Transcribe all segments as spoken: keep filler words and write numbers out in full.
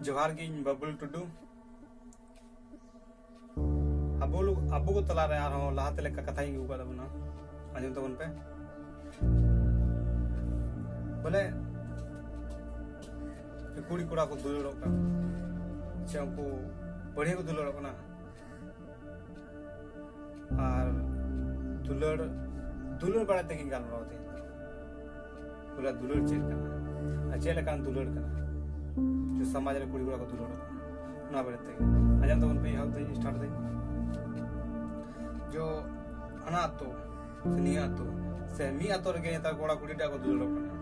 ᱡᱚᱦᱟᱨ ᱜᱮ, ᱤᱧ ᱵᱟᱵᱩᱞ ᱴᱩᱰᱩ᱾ ᱟᱵᱚ ᱞᱩ- ᱟᱵᱚ ᱠᱚ ᱛᱟᱞᱟᱨᱮ ᱟᱨᱦᱚᱸ ᱞᱟᱦᱟᱛᱮ ᱞᱮᱠᱟ ᱠᱟᱛᱷᱟᱧ ᱟᱹᱜᱩ ᱟᱠᱟᱫ ᱛᱟᱵᱚᱱᱟ, ᱟᱸᱡᱚᱢ ᱛᱟᱵᱚᱱ ᱯᱮ᱾ ᱵᱚᱞᱮ, ᱠᱩᱲᱤ ᱠᱚᱲᱟ ᱠᱚ ᱫᱩᱞᱟᱹᱲᱚᱜ ᱠᱟᱱᱟ, ᱥᱮ ᱩᱱᱠᱩ ᱵᱟᱹᱲᱤᱭᱟᱹ ᱠᱚ ᱫᱩᱞᱟᱹᱲᱚᱜ ᱠᱟᱱᱟ, ᱟᱨ ᱫᱩᱞᱟᱹᱲ ᱫᱩᱞᱟᱹᱲ ᱵᱟᱨᱮ ᱛᱮᱜᱮᱧ ᱜᱟᱞᱢᱟᱨᱟᱣ ᱛᱮᱦᱮᱧ ᱫᱚ᱾ ᱵᱚᱞᱮ, ᱫᱩᱞᱟᱹᱲ ᱪᱮᱫ ᱠᱟᱱᱟ ᱟᱨ ᱪᱮᱫ ᱞᱮᱠᱟᱱ ᱫᱩᱞᱟᱹᱲ ᱠᱟᱱᱟ, ᱡᱮ ᱥᱚᱢᱟᱡᱽ ᱨᱮ ᱠᱩᱲᱤ ᱠᱚᱲᱟ ᱠᱚ ᱫᱩᱞᱟᱹᱲᱚᱜ ᱠᱟᱱᱟ, ᱚᱱᱟ ᱵᱟᱨᱮ ᱛᱮᱜᱮ᱾ ᱟᱸᱡᱚᱢ ᱛᱟᱵᱚᱱ ᱯᱮ, ᱮᱦᱚᱵ ᱫᱟᱹᱧ, ᱥᱴᱟᱨᱴ ᱫᱟᱹᱧ᱾ ᱡᱚ ᱦᱟᱱᱟ ᱟᱛᱳ ᱥᱮ ᱱᱤᱭᱟᱹ ᱟᱛᱳ ᱥᱮ ᱢᱤᱫ ᱟᱛᱳ ᱨᱮᱜᱮ ᱱᱮᱛᱟᱨ ᱠᱚᱲᱟ ᱠᱩᱲᱤ ᱴᱟᱜ ᱠᱚ ᱫᱩᱞᱟᱹᱲᱚᱜ ᱠᱟᱱᱟ᱾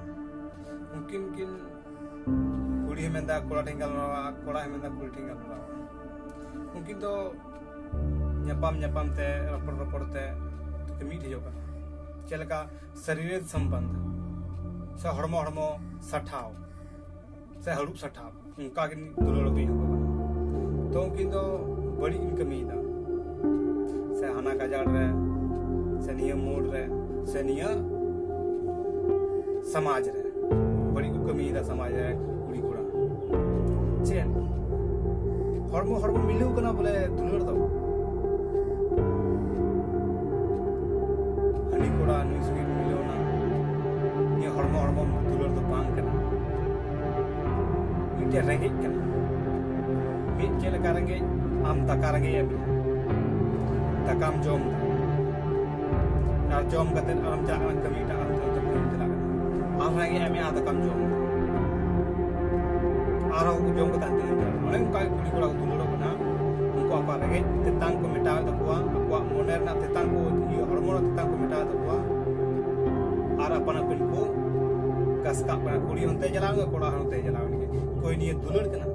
ᱩᱱᱠᱤᱱ ᱠᱤᱱ ᱠᱩᱲᱤ ᱦᱚᱸ ᱢᱮᱱᱫᱟ ᱠᱚᱲᱟ ᱴᱷᱮᱱ ᱜᱟᱞᱢᱟᱨᱟᱣᱟ, ᱠᱚᱲᱟ ᱦᱚᱸ ᱢᱮᱱᱫᱟ ᱠᱩᱲᱤ ᱴᱷᱮᱱ ᱜᱟᱞᱢᱟᱨᱟᱣᱟ᱾ ᱩᱱᱠᱤᱱ ᱫᱚ ᱧᱟᱯᱟᱢ ᱧᱟᱯᱟᱢ ᱛᱮ, ᱨᱚᱯᱚᱲ ᱨᱚᱯᱚᱲ ᱛᱮ ᱢᱤᱫ ᱦᱤᱡᱩᱜ ᱠᱟᱱᱟ᱾ ᱪᱮᱫ ᱞᱮᱠᱟ ᱥᱟᱨᱤᱨ ᱥᱚᱢᱵᱚᱱᱫᱷ ᱥᱮ ᱦᱚᱲᱢᱚ ᱦᱚᱲᱢᱚ ᱥᱟᱴᱷᱟᱣ ᱥᱮ ᱦᱟᱹᱨᱩᱵ ᱥᱟᱴᱷᱟᱣ, ᱚᱱᱠᱟ ᱜᱮ ᱫᱩᱞᱟᱹᱲ ᱠᱚ ᱮᱦᱚᱵ ᱠᱟᱱᱟ᱾ ᱛᱚ ᱩᱱᱠᱤᱱ ᱫᱚ ᱵᱟᱹᱲᱤᱡ ᱠᱤᱱ ᱠᱟᱹᱢᱤᱭᱮᱫᱟ, ᱥᱮ ᱦᱟᱱᱟ ᱜᱟᱡᱟᱲ ᱨᱮ, ᱥᱮ ᱱᱤᱭᱟᱹ ᱢᱳᱲ ᱨᱮ, ᱥᱮ ᱱᱤᱭᱟᱹ ᱥᱚᱢᱟᱡᱽ ᱨᱮ ᱵᱟᱹᱲᱤᱡ ᱠᱚ ᱠᱟᱹᱢᱤᱭᱮᱫᱟ ᱥᱚᱢᱟᱡᱽ ᱨᱮ ᱠᱩᱲᱤ ᱠᱚᱲᱟ᱾ ᱪᱮᱫ ᱦᱚᱲᱢᱚ ᱦᱚᱲᱢᱚ ᱢᱤᱞᱟᱹᱣ ᱠᱟᱱᱟ ᱵᱚᱞᱮ ᱫᱩᱞᱟᱹᱲ ᱫᱚ? ᱦᱟᱹᱱᱤ ᱠᱚᱲᱟ ᱱᱩᱭ ᱥᱚᱸᱜᱮ ᱠᱚ ᱢᱤᱞᱟᱹᱣ ᱮᱱᱟ, ᱱᱤᱭᱟᱹ ᱦᱚᱲᱢᱚ ᱦᱚᱲᱢᱚ ᱫᱩᱞᱟᱹᱲ ᱫᱚ ᱵᱟᱝ ᱠᱟᱱᱟ᱾ ᱢᱤᱫᱴᱮᱱ ᱨᱮᱸᱜᱮᱡ ᱠᱟᱱᱟ᱾ ᱢᱤᱫ ᱪᱮᱫ ᱞᱮᱠᱟ ᱨᱮᱸᱜᱮᱡ, ᱟᱢ ᱫᱟᱠᱟ ᱨᱮᱸᱜᱮᱡ ᱮᱫ ᱢᱮᱭᱟ, ᱫᱟᱠᱟᱢ ᱡᱚᱢ ᱮᱫᱟ, ᱟᱨ ᱡᱚᱢ ᱠᱟᱛᱮ ᱟᱨᱚᱢ ᱪᱟᱞᱟᱜ ᱠᱟᱱᱟ ᱠᱟᱹᱢᱤ ᱮᱴᱟᱜ, ᱟᱢ ᱛᱮ ᱠᱟᱹᱢᱤᱢ ᱪᱟᱞᱟᱜ ᱠᱟᱱᱟ, ᱟᱨ ᱨᱮᱸᱜᱮᱡ ᱮᱫ ᱢᱮᱭᱟ, ᱟᱨ ᱫᱟᱠᱟᱢ ᱡᱚᱢ ᱮᱫᱟ, ᱟᱨᱦᱚᱸ ᱡᱚᱢ ᱠᱟᱛᱮ ᱦᱟᱱᱛᱮ ᱠᱟᱹᱢᱤᱢ ᱪᱟᱞᱟᱜ ᱠᱟᱱᱟ᱾ ᱚᱱᱮ ᱚᱱᱠᱟ ᱜᱮ ᱠᱩᱲᱤ ᱠᱚᱲᱟ ᱠᱚ ᱫᱩᱞᱟᱹᱲᱚᱜ ᱠᱟᱱᱟ᱾ ᱩᱱᱠᱩ ᱟᱠᱚᱣᱟᱜ ᱨᱮᱸᱜᱮᱡ ᱛᱮᱛᱟᱝ ᱠᱚ ᱢᱮᱴᱟᱣᱮᱫ ᱛᱟᱠᱚᱣᱟ, ᱟᱠᱚᱣᱟᱜ ᱢᱚᱱᱮ ᱨᱮᱱᱟᱜ ᱛᱮᱛᱟᱝ ᱠᱚ, ᱤᱭᱟᱹ, ᱦᱚᱲᱢᱚ ᱨᱮᱱᱟᱜ ᱛᱮᱛᱟᱝ ᱠᱚ ᱢᱮᱴᱟᱣᱮᱫ ᱛᱟᱠᱚᱣᱟ, ᱟᱨ ᱟᱯᱟᱱ ᱟᱹᱯᱤᱱ ᱠᱚ ᱜᱟᱥᱠᱟᱜ ᱠᱟᱱᱟ᱾ ᱠᱩᱲᱤ ᱦᱚᱸ ᱚᱱᱛᱮ ᱪᱟᱞᱟᱣ ᱮᱱ ᱜᱮ, ᱠᱚᱲᱟ ᱦᱚᱸ ᱚᱱᱛᱮ ᱪᱟᱞᱟᱣ ᱮᱱ ᱜᱮ᱾ ᱚᱠᱚᱭ ᱱᱤᱭᱟᱹ ᱫᱩᱞᱟᱹᱲ ᱠᱟᱱᱟ?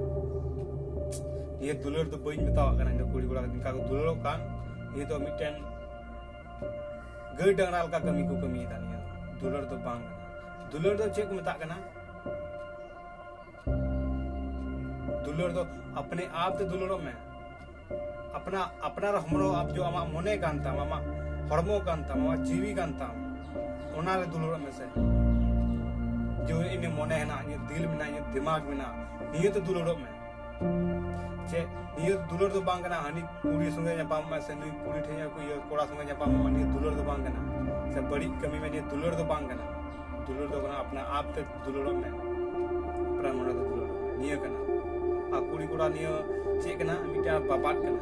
ᱱᱤᱭᱟᱹ ᱫᱩᱞᱟᱹᱲ ᱫᱚ ᱵᱟᱹᱧ ᱢᱮᱛᱟᱣᱟᱜ ᱠᱟᱱᱟ ᱤᱧ ᱫᱚ᱾ ᱠᱩᱲᱤ ᱠᱚᱲᱟ ᱱᱤᱝᱠᱟ ᱠᱚ ᱫᱩᱞᱟᱹᱲᱚᱜ ᱠᱟᱱ, ᱱᱤᱭᱟᱹ ᱫᱚ ᱢᱤᱫᱴᱮᱱ ᱜᱟᱹᱭ ᱰᱟᱝᱨᱟ ᱞᱮᱠᱟ ᱠᱟᱹᱢᱤ ᱠᱚ ᱠᱟᱹᱢᱤᱭᱮᱫᱟ᱾ ᱱᱤᱭᱟᱹ ᱫᱚ ᱫᱩᱞᱟᱹᱲ ᱫᱚ ᱵᱟᱝ ᱠᱟᱱᱟ᱾ ᱫᱩᱞᱟᱹᱲ ᱫᱚ ᱪᱮᱫ ᱠᱚ ᱢᱮᱛᱟᱜ ᱠᱟᱱᱟ? ᱫᱩᱞᱟᱹᱲ ᱫᱚ ᱟᱯᱱᱮ ᱟᱯ ᱛᱮ ᱫᱩᱞᱟᱹᱲᱚᱜ ᱢᱮ᱾ ᱟᱯᱱᱟ ᱟᱯᱱᱟᱨ ᱦᱚᱲᱢᱚ, ᱟᱯ ᱡᱚ ᱟᱢᱟᱜ ᱢᱚᱱᱮ ᱠᱟᱱ ᱛᱟᱢ, ᱟᱢᱟᱜ ᱦᱚᱲᱢᱚ ᱠᱟᱱ ᱛᱟᱢ, ᱟᱢᱟᱜ ᱡᱤᱣᱤ ᱠᱟᱱ ᱛᱟᱢ, ᱚᱱᱟ ᱨᱮ ᱫᱩᱞᱟᱹᱲᱚᱜ ᱢᱮ ᱥᱮ᱾ ᱡᱮ ᱤᱧᱟᱹᱜ ᱢᱚᱱᱮ ᱦᱮᱱᱟᱜ, ᱤᱧᱟᱹᱜ ᱫᱤᱞ ᱢᱮᱱᱟᱜ, ᱤᱧᱟᱹᱜ ᱫᱤᱢᱟᱜᱽ ᱢᱮᱱᱟᱜ, ᱱᱤᱭᱟᱹ ᱛᱮ ᱫᱩᱞᱟᱹᱲᱚᱜ ᱢᱮ᱾ ᱪᱮᱫ ᱱᱤᱭᱟᱹ ᱫᱩᱞᱟᱹᱲ ᱫᱚ ᱵᱟᱝ ᱠᱟᱱᱟ, ᱦᱟᱹᱱᱤ ᱠᱩᱲᱤ ᱥᱚᱸᱜᱮ ᱧᱟᱯᱟᱢ ᱢᱟ ᱥᱮ ᱱᱩᱭ ᱠᱩᱲᱤ ᱴᱷᱮᱱ ᱤᱭᱟᱹ ᱠᱚᱲᱟ ᱥᱚᱸᱜᱮ ᱧᱟᱯᱟᱢ ᱢᱟ, ᱱᱤᱭᱟᱹ ᱫᱩᱞᱟᱹᱲ ᱫᱚ ᱵᱟᱝ ᱠᱟᱱᱟ, ᱥᱮ ᱵᱟᱹᱲᱤᱡ ᱠᱟᱹᱢᱤ ᱢᱮ, ᱱᱤᱭᱟᱹ ᱫᱩᱞᱟᱹᱲ ᱫᱚ ᱵᱟᱝ ᱠᱟᱱᱟ᱾ ᱫᱩᱞᱟᱹᱲ ᱫᱚ ᱠᱟᱱᱟ ᱟᱯᱱᱟᱨ ᱟᱯ ᱛᱮ ᱫᱩᱞᱟᱹᱲᱚᱜ ᱢᱮ, ᱟᱯᱱᱟᱨ ᱢᱚᱱᱮ ᱛᱮ ᱫᱩᱞᱟᱹᱲᱚᱜ ᱢᱮ, ᱱᱤᱭᱟᱹ ᱠᱟᱱᱟ᱾ ᱟᱨ ᱠᱩᱲᱤ ᱠᱚᱲᱟ ᱱᱤᱭᱟᱹ ᱪᱮᱫ ᱠᱟᱱᱟ? ᱢᱤᱫᱴᱟᱝ ᱵᱟᱵᱟᱫ ᱠᱟᱱᱟ᱾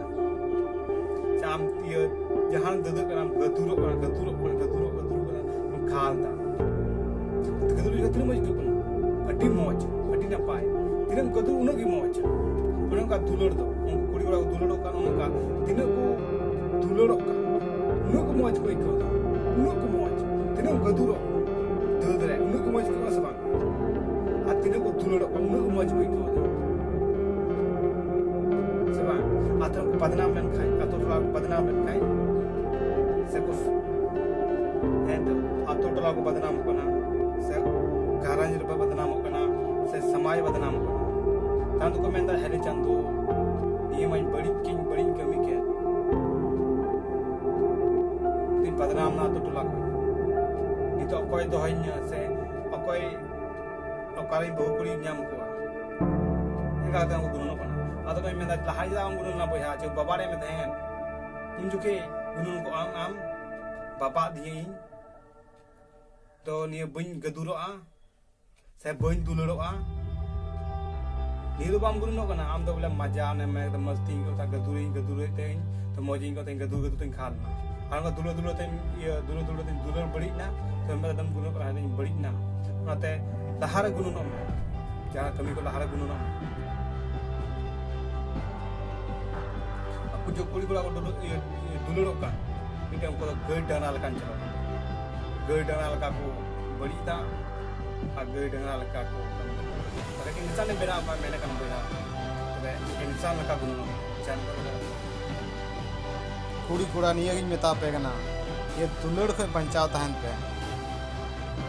ᱥᱮ ᱟᱢ ᱤᱭᱟᱹ ᱡᱟᱦᱟᱸ ᱫᱟᱹᱫᱟᱹᱜ ᱠᱟᱱᱟᱢ, ᱜᱟᱹᱫᱩᱨᱚᱜ ᱠᱟᱱᱟ, ᱜᱟᱹᱫᱩᱨᱚᱜ ᱠᱟᱱᱟ, ᱜᱟᱹᱫᱩᱨᱚᱜ ᱠᱟᱱᱟ, ᱜᱟᱹᱫᱩᱨᱚᱜ ᱠᱟᱱᱟ, ᱠᱷᱟᱞ ᱫᱟ᱾ ᱜᱟᱹᱫᱩᱨ ᱞᱮᱠᱷᱟᱱ ᱛᱤᱱᱟᱹᱜ ᱢᱚᱡᱽ ᱟᱹᱭᱠᱟᱹᱜ ᱠᱟᱱᱟ? ᱟᱹᱰᱤ ᱢᱚᱡᱽ, ᱟᱹᱰᱤ ᱱᱟᱯᱟᱭ᱾ ᱛᱤᱱᱟᱹᱜ ᱮᱢ ᱜᱟᱹᱫᱩᱨ ᱩᱱᱟᱹᱜ ᱜᱮ ᱢᱚᱡᱽ᱾ ᱚᱱᱮ ᱚᱱᱠᱟ ᱫᱩᱞᱟᱹᱲ ᱫᱚ, ᱩᱱᱠᱩ ᱠᱩᱲᱤ ᱠᱚᱲᱟ ᱠᱚ ᱫᱩᱞᱟᱹᱲᱚᱜ ᱠᱟᱱ, ᱚᱱᱮ ᱚᱱᱠᱟ ᱛᱤᱱᱟᱹᱜ ᱠᱚ ᱫᱩᱞᱟᱹᱲᱚᱜ ᱠᱟᱱ, ᱩᱱᱟᱹᱜ ᱠᱚ ᱢᱚᱡᱽ ᱠᱚ ᱟᱹᱭᱠᱟᱹᱣ ᱫᱟ, ᱩᱱᱟᱹᱜ ᱠᱚ ᱢᱚᱡᱽ᱾ ᱛᱤᱱᱟᱹᱜ ᱮᱢ ᱜᱟᱹᱫᱩᱨᱚᱜ, ᱫᱟᱹᱲ ᱫᱟᱲᱮᱭᱟᱜ, ᱩᱱᱟᱹᱜ ᱠᱚ ᱢᱚᱡᱽ ᱟᱹᱭᱠᱟᱹᱜ ᱠᱟᱱᱟ ᱥᱮ ᱵᱟᱝ? ᱟᱨ ᱛᱤᱱᱟᱹᱜ ᱠᱚ ᱫᱩᱞᱟᱹᱲᱚᱜ ᱠᱟᱱᱟ, ᱩᱱᱟᱹᱜ ᱠᱚ ᱢᱚᱡᱽ ᱠᱚ ᱟᱹᱭᱠᱟᱹᱣ ᱫᱟ ᱥᱮ ᱵᱟᱝ? ᱟᱛᱳ ᱨᱮᱠᱚ ᱵᱟᱫᱱᱟᱢ ᱞᱮᱱᱠᱷᱟᱡ, ᱟᱛᱳ ᱴᱚᱞᱟ ᱨᱮᱠᱚ ᱵᱟᱫᱱᱟᱢ ᱞᱮᱱᱠᱷᱟᱡ, ᱥᱮ ᱠᱚ, ᱦᱮᱸ ᱛᱚ, ᱟᱛᱳ ᱴᱚᱞᱟ ᱠᱚ ᱵᱟᱫᱱᱟᱢᱚᱜ ᱠᱟᱱᱟ, ᱥᱮ ᱜᱷᱟᱨᱚᱸᱡᱽ ᱨᱮ ᱵᱟᱫᱱᱟᱢᱚᱜ ᱠᱟᱱᱟ, ᱥᱮ ᱥᱚᱢᱟᱡᱽ ᱵᱟᱫᱱᱟᱢᱚᱜ ᱠᱟᱱᱟ᱾ ᱛᱟᱭᱚᱢ ᱫᱚᱠᱚ ᱢᱮᱱᱫᱟ, "ᱦᱮᱨᱮ ᱪᱟᱸᱫᱳ, ᱱᱤᱭᱟᱹ ᱢᱟᱧ ᱵᱟᱹᱲᱤᱡ ᱠᱤᱧ ᱵᱟᱹᱲᱤᱡ ᱠᱟᱹᱢᱤ ᱠᱮᱫ, ᱛᱤᱧ ᱵᱟᱫᱱᱟᱢ ᱱᱟ ᱟᱛᱳ ᱴᱚᱞᱟ ᱠᱚ, ᱱᱤᱛᱚᱜ ᱚᱠᱚᱭ ᱫᱚᱦᱚᱧᱟ ᱥᱮ ᱚᱠᱚᱭ ᱚᱠᱟᱨᱮ ᱵᱟᱹᱦᱩ ᱠᱩᱲᱤ ᱧᱟᱢ ᱠᱚᱣᱟ?" ᱚᱱᱠᱟ ᱠᱟᱛᱮ ᱠᱚ ᱜᱩᱱᱟᱹᱱᱚᱜ ᱠᱟᱱᱟ᱾ ᱟᱫᱚ ᱠᱚ ᱢᱮᱱᱫᱟ, "ᱞᱟᱦᱟ ᱪᱮᱫᱟᱜ ᱵᱟᱢ ᱜᱩᱱᱟᱹᱱ ᱞᱮᱱᱟ ᱵᱚᱭᱦᱟ, ᱡᱮ ᱵᱟᱵᱟ ᱨᱮ ᱢᱮᱛᱟᱭᱟ, ᱩᱱ ᱡᱚᱠᱷᱮᱡ ᱜᱩᱱᱟᱹᱱ ᱠᱚᱜ ᱟᱢ, ᱟᱢ ᱵᱟᱵᱟ ᱫᱤᱭᱮ ᱤᱧ ᱫᱚ ᱱᱤᱭᱟᱹ ᱵᱟᱹᱧ ᱜᱟᱹᱫᱩᱨᱚᱜᱼᱟ ᱥᱮ ᱵᱟᱹᱧ ᱫᱩᱞᱟᱹᱲᱚᱜᱼᱟ?" ᱱᱤᱭᱟᱹ ᱫᱚ ᱵᱟᱢ ᱜᱩᱱᱟᱹᱱᱚᱜ ᱠᱟᱱᱟ, ᱟᱢ ᱫᱚ ᱵᱚᱞᱮ ᱢᱟᱡᱟ ᱚᱱᱮ ᱢᱮ ᱮᱠᱫᱚᱢ ᱢᱚᱡᱽ ᱛᱤᱧ ᱟᱹᱭᱠᱟᱹᱣ ᱠᱷᱟᱱ ᱜᱟᱹᱫᱩᱨᱤᱧ ᱜᱟᱹᱫᱩᱨᱮᱫ ᱛᱮᱧ ᱛᱚ ᱢᱚᱡᱽ ᱤᱧ ᱟᱹᱭᱠᱟᱹᱣ ᱛᱮᱧ ᱜᱟᱹᱫᱩᱨ ᱜᱟᱹᱫᱩᱨ ᱛᱮᱧ ᱠᱷᱟᱞ ᱮᱱᱟ᱾ ᱟᱨ ᱚᱱᱠᱟ ᱫᱩᱞᱟᱹᱲ ᱫᱩᱞᱟᱹᱲ ᱛᱮᱧ ᱤᱭᱟᱹ ᱫᱩᱞᱟᱹᱲ ᱫᱩᱞᱟᱹᱲ ᱛᱮᱧ ᱫᱩᱞᱟᱹᱲ ᱵᱟᱹᱲᱤᱡ ᱮᱱᱟ, ᱛᱚ ᱢᱮᱱ ᱫᱟᱢ ᱜᱩᱱᱟᱹᱱᱚᱜ ᱠᱟᱱᱟ ᱤᱧ ᱵᱟᱹᱲᱤᱡ ᱮᱱᱟ᱾ ᱚᱱᱟᱛᱮ ᱞᱟᱦᱟᱨᱮ ᱜᱩᱱᱟᱹᱱᱚᱜ ᱢᱮ, ᱡᱟᱦᱟᱸ ᱠᱟᱹᱢᱤ ᱠᱚ ᱞᱟᱦᱟᱨᱮ ᱜᱩᱱᱟᱹᱱᱚᱜ ᱢᱮ᱾ ᱟᱠᱚ ᱡᱚ ᱠᱩᱲᱤ ᱠᱚᱲᱟ ᱠᱚ ᱫᱩᱞᱟᱹᱲ, ᱤᱭᱟᱹ, ᱤᱭᱟᱹ, ᱫᱩᱞᱟᱹᱲᱚᱜ ᱠᱟᱱ, ᱢᱤᱫᱴᱮᱱ ᱩᱱᱠᱩ ᱫᱚ ᱜᱟᱹᱭ ᱰᱟᱝᱨᱟ ᱞᱮᱠᱟᱱ ᱪᱟᱞᱟᱜ ᱠᱟᱱᱟ᱾ ᱜᱟᱹᱭ ᱰᱟᱝᱨᱟ ᱞᱮᱠᱟ ᱠᱚ ᱵᱟᱹᱲᱤᱡ ᱮᱫᱟ ᱟᱨ ᱜᱟᱹᱭ ᱰᱟᱝᱨᱟ ᱞᱮᱠᱟ ᱠᱚ ᱠᱟᱹᱢᱤ ᱠᱟᱱᱟ᱾ ᱛᱟᱦᱞᱮ ᱤᱱᱥᱟᱱ ᱮ ᱵᱮᱱᱟᱣ ᱠᱟᱱ ᱢᱮᱱᱮ ᱠᱟᱱ ᱵᱚᱭᱦᱟ, ᱛᱚᱵᱮ ᱤᱱᱥᱟᱱ ᱞᱮᱠᱟ ᱜᱩᱱᱟᱹᱱᱚᱜ ᱢᱮ, ᱡᱟᱱᱣᱟᱨ ᱞᱮᱠᱟ᱾ ᱠᱩᱲᱤ ᱠᱚᱲᱟ ᱱᱤᱭᱟᱹ ᱜᱤᱧ ᱢᱮᱛᱟ ᱯᱮ ᱠᱟᱱᱟ, ᱱᱤᱭᱟᱹ ᱫᱩᱞᱟᱹᱲ ᱠᱷᱚᱱ ᱵᱟᱧᱪᱟᱣ ᱛᱟᱦᱮᱱ ᱯᱮ᱾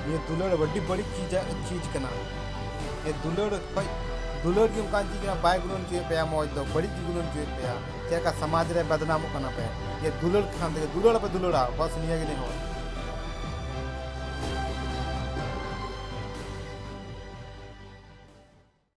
ᱱᱤᱭᱟᱹ ᱫᱩᱞᱟᱹᱲ ᱟᱹᱰᱤ ᱵᱟᱹᱲᱤᱡ ᱪᱤᱡᱟ-, ᱪᱤᱡᱽ ᱠᱟᱱᱟ᱾ ᱱᱤᱭᱟᱹ ᱫᱩᱞᱟᱹᱲ ᱠᱷᱚᱱ, ᱫᱩᱞᱟᱹᱲ ᱜᱮ ᱚᱱᱠᱟᱱ ᱪᱤᱡᱽ ᱠᱟᱱᱟ, ᱵᱟᱭ ᱜᱩᱱᱟᱹᱱ ᱦᱚᱪᱚᱭᱮᱫ ᱯᱮᱭᱟ ᱢᱚᱡᱽ ᱫᱚ, ᱵᱟᱹᱲᱤᱡ ᱜᱮ ᱜᱩᱱᱟᱹᱱ ᱦᱚᱪᱚᱭᱮᱫ ᱯᱮᱭᱟ᱾ ᱪᱮᱫ ᱞᱮᱠᱟ ᱥᱚᱢᱟᱡᱽ ᱨᱮ ᱵᱟᱫᱱᱟᱢᱚᱜ ᱠᱟᱱᱟ ᱯᱮ, ᱱᱤᱭᱟᱹ ᱫᱩᱞᱟᱹᱲ ᱠᱷᱟᱱ ᱛᱮᱜᱮ, ᱫᱩᱞᱟᱹᱲ ᱯᱮ ᱫᱩᱞᱟᱹᱲᱟ, ᱵᱟᱥ ᱱᱤᱭᱟᱹ ᱜᱮ ᱱᱮᱦᱚᱨ᱾